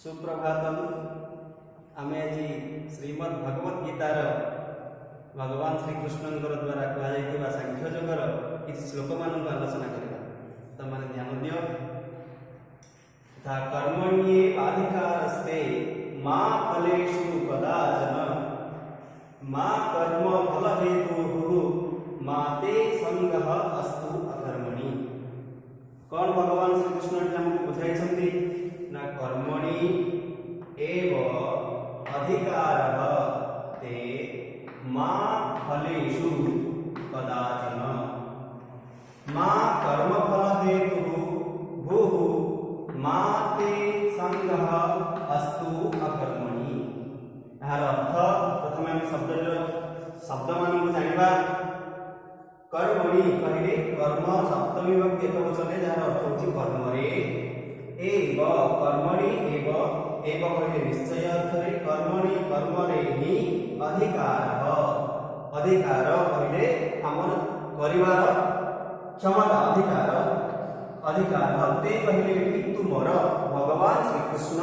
ସୁପ୍ରଭାତମ। ଆମେ ଆଜି ଶ୍ରୀମଦ୍ ଭଗବତ ଗୀତାର ଭଗବାନ ଶ୍ରୀକୃଷ୍ଣଙ୍କର ଦ୍ୱାରା କୁହାଯାଇଥିବା ସାଂଖ୍ୟ ଯୋଗର କିଛି ଶ୍ଲୋକମାନଙ୍କୁ ଆଲୋଚନା କରିବା। ତମାନେ ଧ୍ୟାନ ଦିଅ। ତଥା କର୍ମଣ୍ୟେବାଧିକାରସ୍ତେ ମା ଫଲେଷୁ କଦାଚନ, ମା କର୍ମ ଫଲ ହେତୁଃ ମା ତେ ସଙ୍ଗଃ ଅସ୍ତୁ ଅକର୍ମଣି। କ'ଣ ଭଗବାନ ଶ୍ରୀକୃଷ୍ଣ ଏଠି ଆମକୁ ବୁଝାଇଛନ୍ତି ନା, କର୍ମଣି ଏବ ଅଧିକାର ତେ ମା ଫଲେଷୁ କଦାଚନ, ମା କର୍ମଫଲ ହେତୁଃ ଭୂଃ ମା ତେ ସଙ୍ଗଃ ଅସ୍ତୁ ଅକର୍ମଣି। ଏହାର ଅର୍ଥ, ପ୍ରଥମେ ଆମେ ଶବ୍ଦର ଶବ୍ଦମାନଙ୍କୁ ଜାଣିବା। କର୍ମଣି କହିଲେ କର୍ମ ସପ୍ତମୀ ବିଭକ୍ତି ଏକ ବଚନରେ, ଯାହାର ଅର୍ଥ ହେଉଛି କର୍ମରେ। ଏବ, କର୍ମଣି ଏବ, ଏବ କହିଲେ ନିଶ୍ଚୟ ଅର୍ଥରେ। କର୍ମଣି, କର୍ମରେ ହିଁ। ଅଧିକାର, ଅଧିକାର କହିଲେ ଆମର କରିବାର କ୍ଷମତା, ଅଧିକାର। ଅଧିକାର ତେ କହିଲେ ଏଠି ତୁମର। ଭଗବାନ ଶ୍ରୀକୃଷ୍ଣ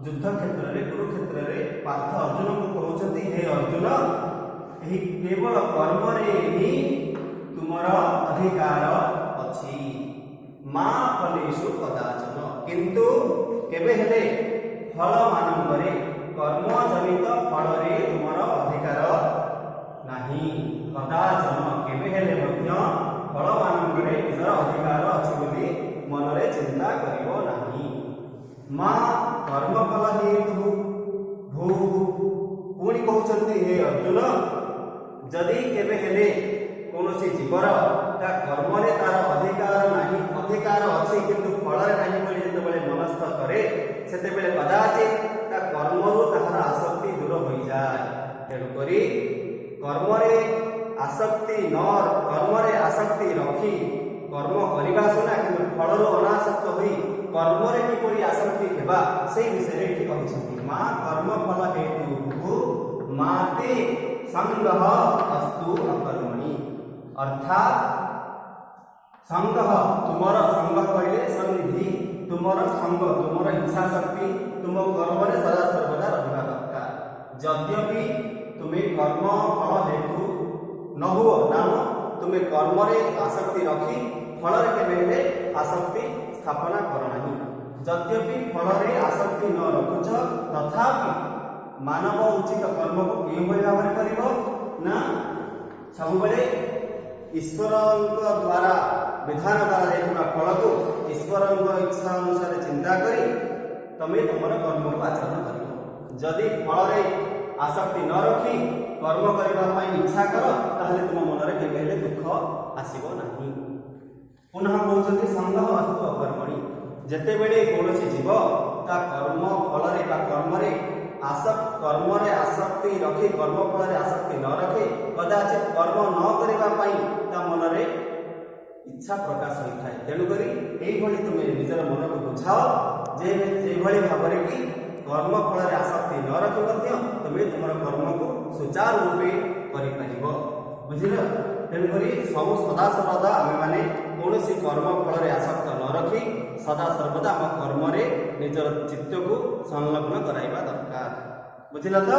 ଯୁଦ୍ଧ କ୍ଷେତ୍ରରେ, କୁରୁକ୍ଷେତ୍ରରେ ପାର୍ଥ ଅର୍ଜୁନଙ୍କୁ କହୁଛନ୍ତି, ହେ ଅର୍ଜୁନ, ଏହି କେବଳ କର୍ମରେ ହିଁ ତୁମର ଅଧିକାର ଅଛି। ମା ଫଲେଷୁ କଦାଚନ, କିନ୍ତୁ କେବେ ହେଲେ ଫଳ ମାନଙ୍କରେ, କର୍ମଜନିତ ଫଳରେ ତୁମର ଅଧିକାର ନାହିଁ। କଦାଚନ, କେବେ ହେଲେ ମଧ୍ୟ ଫଳ ମାନଙ୍କରେ ନିଜର ଅଧିକାର ଅଛି ବୋଲି ମନରେ ଚିନ୍ତା କରିବ ନାହିଁ। ମା କର୍ମଫଳ ହେତୁ ଭୂ, ପୁଣି କହୁଛନ୍ତି, ହେ ଅର୍ଜୁନ, ଯଦି କେବେ ହେଲେ କୌଣସି ଜୀବର ତା କର୍ମରେ ତାର ଅଧିକାର ନାହିଁ, ଅଧିକାର ଅଛି କିନ୍ତୁ ଫଳରେ ନାହିଁ ବୋଲି ଯେତେବେଳେ ମନସ୍ଥ କରେ, ସେତେବେଳେ କଦାଚିତ ତା କର୍ମରୁ ତାହାର ଆସକ୍ତି ଦୂର ହୋଇଯାଏ। ତେଣୁକରି କର୍ମରେ ଆସକ୍ତି ରଖି କର୍ମ କରିବା ସିନା, କିନ୍ତୁ ଫଳରୁ ଅନାସକ୍ତ ହୋଇ କର୍ମରେ କିପରି ଆସକ୍ତି ହେବା, ସେଇ ବିଷୟରେ ଏଠି କହିଛନ୍ତି। ମା କର୍ମ ଫଳ ହେତୁ ମା ତେ ସଙ୍ଗଃ ଅସ୍ତୁ ଅକର୍ମଣି। ଅର୍ଥାତ୍ ସଙ୍ଗଃ, ତୁମର, ସଙ୍ଗ କହିଲେ ସନ୍ନିଧି, ତୁମର ସଙ୍ଗ, ତୁମର ଇଚ୍ଛା ଶକ୍ତି ତୁମ କର୍ମରେ ସଦା ସର୍ବଦା ରହିବା ଦରକାର। ଯଦ୍ୟପି ତୁମେ କର୍ମ ଫଳ ହେତୁ ନ ହୁଅ, ନାମ ତୁମେ କର୍ମରେ ଆସକ୍ତି ରଖି ଫଳରେ କେବେ ହେଲେ ଆସକ୍ତି ସ୍ଥାପନା କର ନାହିଁ। ଯଦ୍ୟପି ଫଳରେ ଆସକ୍ତି ନ ରଖୁଛ, ତଥାପି ମାନବ ଉଚିତ କର୍ମକୁ କେଉଁଭଳି ଭାବରେ କରିବ ନା, ସବୁବେଳେ ଈଶ୍ୱରଙ୍କ ଦ୍ୱାରା ବିଧାନ କରାଯାଇଥିବା ଫଳକୁ ଈଶ୍ୱରଙ୍କ ଇଚ୍ଛା ଅନୁସାରେ ଚିନ୍ତା କରି ତମେ ତମର କର୍ମକୁ ଆଚରଣ କରିବ। ଯଦି ଫଳରେ ଆସକ୍ତି ନ ରଖି କର୍ମ କରିବା ପାଇଁ ଇଚ୍ଛା କର, ତାହେଲେ ତୁମ ମନରେ କେବେ ହେଲେ ଦୁଃଖ ଆସିବ ନାହିଁ। ପୁନଃ କହୁଛନ୍ତି, ସଙ୍ଗଃ ଅସ୍ତୁ ଅକର୍ମଣି। ଯେତେବେଳେ କୌଣସି ଜୀବ ତା କର୍ମ ଫଳରେ ବା କର୍ମରେ ଆସକ୍ତି ରଖି କର୍ମ ଫଳରେ ଆସକ୍ତି ନ ରଖେ, କଦାଚିତ କର୍ମ ନ କରିବା ପାଇଁ ତା ମନରେ ଇଚ୍ଛା ପ୍ରକାଶ ହୋଇଥାଏ। ତେଣୁକରି ଏଇଭଳି ତୁମେ ନିଜର ମନକୁ ବୁଝାଅ ଯେ ଯେଭଳି ଭାବରେ କି କର୍ମ ଫଳରେ ଆସକ୍ତି ନ ରଖି ମଧ୍ୟ ତୁମେ ତୁମର କର୍ମକୁ ସୁଚାରୁ ରୂପେ କରିପାରିବ। ବୁଝିଲ? ତେଣୁକରି ସବୁ ସଦା ସର୍ବଦା ଆମେମାନେ କୌଣସି କର୍ମ ଫଳରେ ଆସକ୍ତ ନ ରଖି ସଦା ସର୍ବଦା ଆମ କର୍ମରେ ନିଜର ଚିତ୍ତକୁ ସଂଲଗ୍ନ କରାଇବା ଦରକାର। ବୁଝିଲ ତ?